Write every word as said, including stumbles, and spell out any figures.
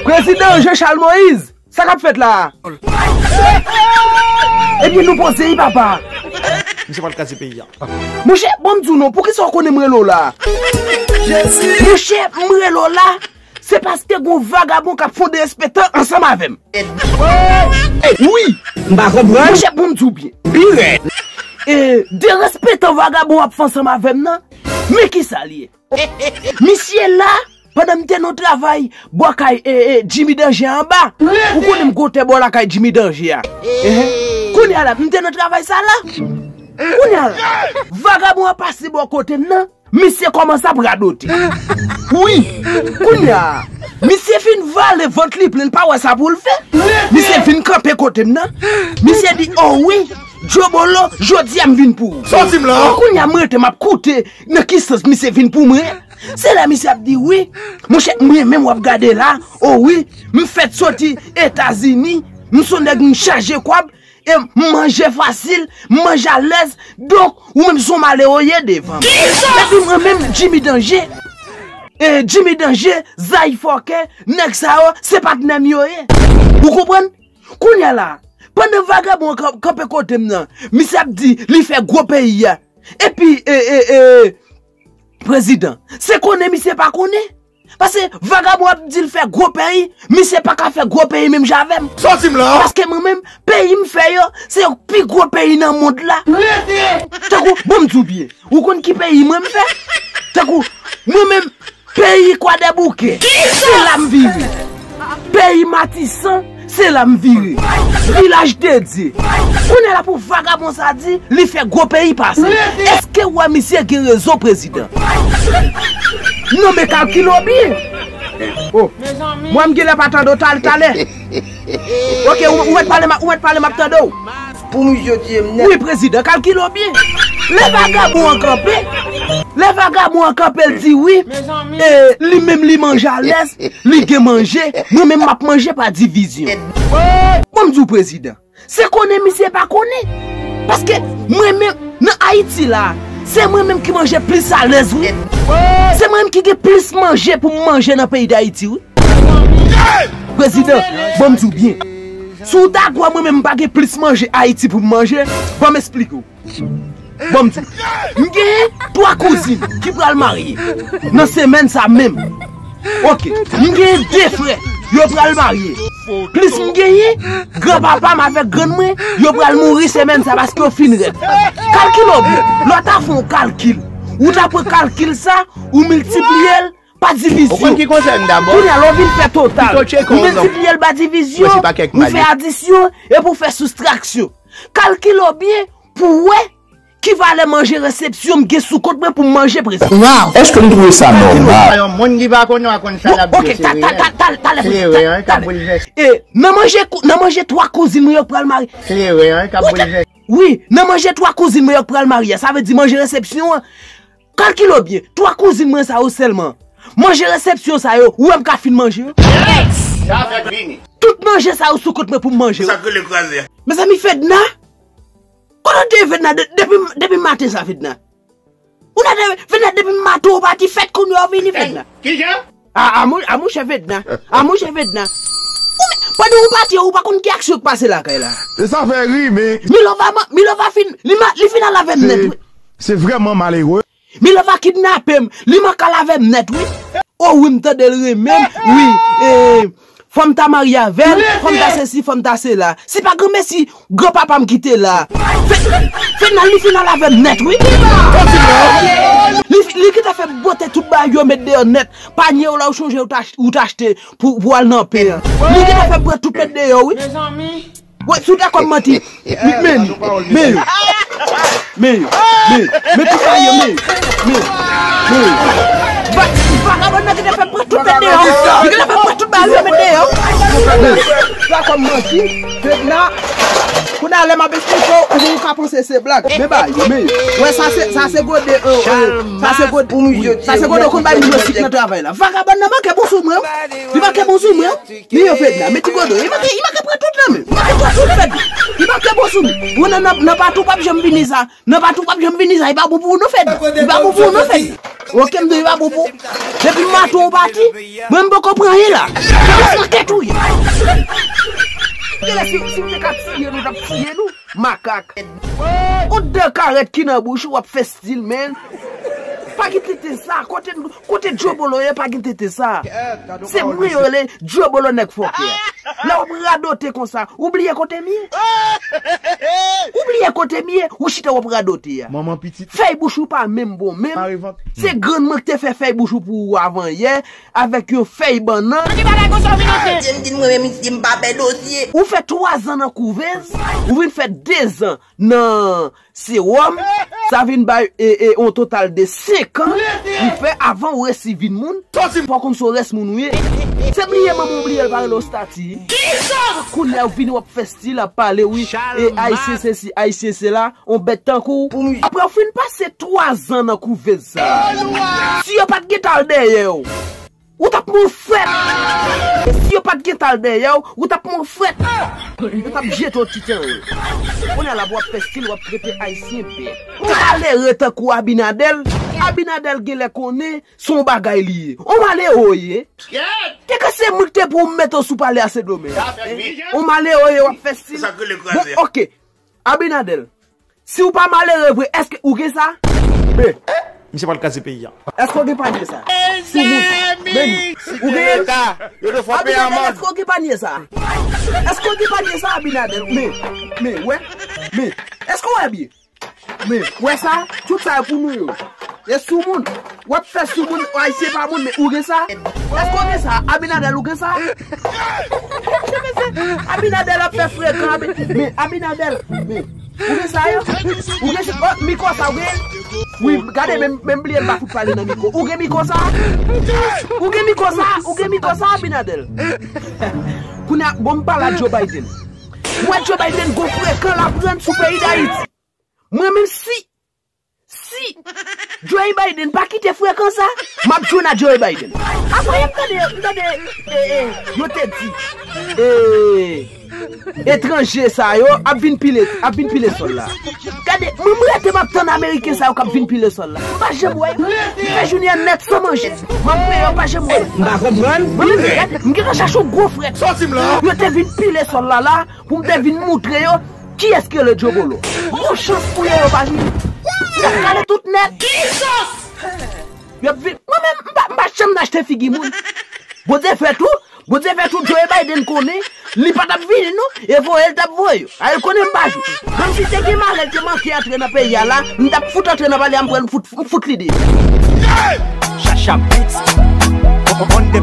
Prezidan Jean Charles Moïse, sa k ap fèt la a? Ebyen nou poze wi papa. Misye pral kraze peyi a. Monchè, bon m di w non, poukisa w konnen m rele w la? Monchè, m rele w la, se paske gon vagabon k ap fè yon derespektan ansanm avè m. Wi. M pa konprann. Monchè, bon m di w byen. Pi rèd. E, derespektan vagabon ap fè ansanm avè m nan, men kisa l ye? Misye la, pandan m te nan travay bò kay e, e, Jimmy Danger anba. Ou konnen m gon tè bò lakay Jimmy Danger a. Ehe. Kounye a la, m te nan travay sa la. Kounye a la, vagabon an pase bò kote m nan. Misye kòmanse ap radote. Wi. Kounye a, misye fin vale vant li plen, li pa wè sa pou l fè. Misye vin kanpe kote m nan. Misye di, "O wi, Djobolo, jodi a m vin pou ou." Sa w di m la? Kounye a, m rete, m ap koute nan ki sans misye vin pou mwen. Se la misye ap di, "Wi, monchè, m renmen w ap gade la. O wi, m fèt soti Etazini, m se yon nèg m chaje kwab, e m manje fasil, m manje alèz, donk, ou menm se yon malere w ye devan m." Epi mwen menm, Jimmy Danger, e Jimmy Danger, Zay Fòkè, nèg sa yo, se patnè m yo ye. Ou konprann? Kounye a la, pandan vagabon an kan-, kanpe kote m nan, misye ap di li fè gwo peyi a. Epi, e, e, e, prezidan, se konnen misye pa konnen. Paske vagabon ap di l fè gwo peyi, misye pa ka fè gwo peyi menm jan avè m. Sa w di m la? Paske mwen menm, peyi m fè yo, se yo k pi gwo peyi nan mond la. Tankou, bon m di w byen, ou konn ki peyi mwen m fè? Tankou, mwen menm, peyi Kwadèboukè, se la m vire. Peyi Matisan, se la m vire. Vilaj de Dye. Kounye a la pou vagabon sa di, li fè gwo peyi pase. Èske w wè misye gen rezon, prezidan? Non, men kalkile w byen. O, mwen m genlè pa tande w talè, talè. Oke, ou, ou mèt pale, m ap, ou mèt pale, m ap tande w. Pou misye tiye m nèt. Wi, prezidan, kalkile w byen. Lè vagabon an kanpe, lè vagabon an kanpe, l di wi, e, li menm li manje alèz, li gen manje, mwen menm m ap manje pa divizyon. Bon, m di w, prezidan, se konnen misye pa konnen. Paske mwen menm, nan Ayiti la, se mwen menm ki manje plis alèz, wi. Se mwen menm ki gen plis manje pou m manje nan peyi Dayiti, wi. Prezidan, bon m di w byen. Si w ta kwè mwen menm m pa gen plis manje Ayiti pou m manje, ban m esplike w. Bon m di w. M genyen twa kouzin ki pral marye nan semèn sa menm. Oke. M genyen de frè, yo pral marye. Plis m genyen granpapa m avèk grann mwen, yo pral mouri semèn sa paske yo fin rèd. Kalkile w byen. Lè w ta fè yon kalkil, ou ta pran kalkil sa, ou miltipliye l pa divizyon. Ou konn ki konsèy m dabò? Kounye a, lè w vin fè total, ou miltipliye l pa divizyon, ou fè adisyon, epi ou fè soustraksyon. Kalkile w byen pou w wè ki valè manje resepsyon m gen sou kont mwen pou m manje, prezidan. Èske nou twouve sa nòmal? Yon moun ki pa konnen w a konn sa l ap di, se reyèl. Se reyèl, ka boulvèse. E, nan manje kou-, nan manje twa kouzin mwen yo k pral marye. Se reyèl, ka boulvèse. Wi, nan manje twa kouzin mwen yo k pral marye a, sa vle di manje resepsyon an. Kalkile w byen, twa kouzin mwen sa yo sèlman. Manje resepsyon sa yo, ou wè m ka fin manje yo? Sa fèt vini. Tout manje sa yo sou kont mwen pou m manje yo. Sa k rele kraze a? Mezanmi, Fedna? Kote w te ye, Fedna? De-, depi, depi maten sa, Fedna? Ou la de-, Fedna, depi maten ou pati, fèt kounye a w vini, Fedna? Kijan? A, a, mon-, a, monchè Fedna. A, monchè Fedna. Ou men, pandan ou pati, ou pa konn ki aksyon k pase lakay la. E sa fè ri, men. Milova, man-, Milova fin, li ma-, li fin al avè m nèt, wi. Se vrèman malere. Milova kidnape m, li manke al avè m nèt, wi. O wi, m tande l renmen m, wi. E, fò m ta marye avè l, fò m ta sesi, fò m ta sela. Si pa granmesi, granpapa m ki te la. Fè, Fedna, li fin al avè m nèt, wi. Li, li gentan fè m bote tout bagay yo met deyò nèt. Panye w la ou chonje ou t ach-, ou t achte pou, pou al nan pen an. Li gentan fè m pran tout met deyò, wi. Mezanmi. Wi, si w dakò m manti, men, men yo. Men yo. Men yo. Men yo. Men tout bagay yo, men yo. Men yo. Men yo. Va-, vagabon nan gentan fè m pran tout met deyò. Li gentan fè m pran tout bagay yo met deyò. Men yo. Dakò m manti, Fedna. Kounye a lè m ap esplike w, ou ka panse se blag. Men bagay yo, men yo. Wè, sa se, sa se gode, e, e, sa se gode, wi, sa se gode w konn bay moun yo sik nan travay la. Vagabon nan manke bon sou mwen, wi. Li manke bon sou mwen, wi. Men yo Fedna, men ti gode, li manke, li manke pran tout nan men. Li manke Tout fèt. Li pa ke bon sou nou. Ou nan, nan, nan patou p ap janm vini sa. Nan patou p ap janm vini sa. Li pa bon pou ou non fèt. Li pa bon pou ou non fèt. Oke, m di li pa bon pou ou. Depi maton ou pati, mwen m poko pran anyen la. Se nan kèt ou ye. Genlè si, si w te ka tiye nou, t ap tiye nou. Makak. Ou de karèt ki nan bouch ou, w ap fè stil, men. Pa gen tenten sa. Kote, kote Djobolo ye, pa gen tenten sa. Se mwen yo rele Djobolo nèg fòkè. Lè w ap radote konsa, ou bliye kote m ye. Ou bliye kote m ye, ou chita w ap radote a. Manman pitit. Fèy bouch ou pa menm bon, menm. Se grann mwen ki te fè fèy bouch ou pou ou avan yè. Avèk yon fèy bannann. Di m, di m, mwen menm, di m pa pè dosye. Ou fè twa zan nan kouvèz, ou vin fè de zan nan sewòm, sa vin bay, e, e, yon total de senk an ou fè avan ou resi vin moun. Fò w konn se yon rès moun ou ye. Se bliye manman w bliye l pa rele w stati. Kounye a ou vini w ap fè stil ap pale wi. E ayisyen sesi, ayisyen sela, yon bèt tankou w. Apre w fin pase twa zan nan kouvèz sa. Si yo pa t gentan al dèyè w, ou t ap mouri frèt. E si yo pa t gentan al dèyè w, ou t ap mouri frèt. Yo t ap jete w ti anyen. Kounye a la pou w ap fè stil w ap trete ayisyen bèt. Ou malere tankou Abinadèl. Abinadèl genlè konnen se yon bagay li ye. Yon malere w ye. Kèlke se moun ki te pou w mete w sou pale a Sendomeng. Yon malere w ye w ap fè stil. Bon, oke. Abinadèl. Si w pa malere vre, èske ou gen sa? Men. Misye pral kraze peyi a. Èske w gen panye sa? Soumoun. Men, ou gen sa? Abinadèl, èske w gen panye sa? Èske w gen panye sa, Abinadèl? Men, men, wè. Men, èske w wè byen? Men, wè sa? Tout sa yo pou nou yo. E soumoun. W ap fè sou moun, ayisyen pa moun, men ou gen sa? Èske w gen sa? Abinadèl, ou gen sa? Abinadèl ap fè frekan, Abi-, men Abinadèl, men ou gen sa yo? Ou gen sa? Oh, mikwo sa, ou gen? Wi, gade, menm, menm bliye m pa fout pale nan mikwo. Ou gen mikwo sa? Ou gen mikwo sa? Ou gen mikwo sa, Abinadèl? Kounye a, bon, m pale a Joe Biden. Mwen, Joe Biden, gon frekan l ap rann sou peyi Dayiti. Mwen menm si, si Joe Biden pa kite frekan sa, m ap jwenn a Joe Biden. Apre m tande, m tande, e, e, yo te di, e, etranje sa yo ap vin pile, ap vin pile sòl la. Gade, mwen m rete m ap tann ameriken sa yo k ap vin pile sòl la. M pa janm wè yo. M fè jounen an nèt san manje. M ap peye yo, m pa janm wè yo. M pa konprann. Mwen menm, gade, m gentan chache yon gwo frèt. Yo te vin pile sòl la la, pou m te vin moutre yo. Kiyès ki rele Djobolo? Bon chans pou yo, yo pa vini. Y ap kale tout nèt. Yo ap vin. Mwen menm, m pa, m pa janm achte figi moun. Bondye fè tou, Bondye fè tou, Joe Biden konnen, li pa t ap vini non, e voye l t ap voye yo. A, l konnen m pa jwe. Menm si te gen malè, l te manke antre nan peyi a la, m t ap fout antre nan palè a, m pral fout, m fout li deyò. Chacha Beats, on the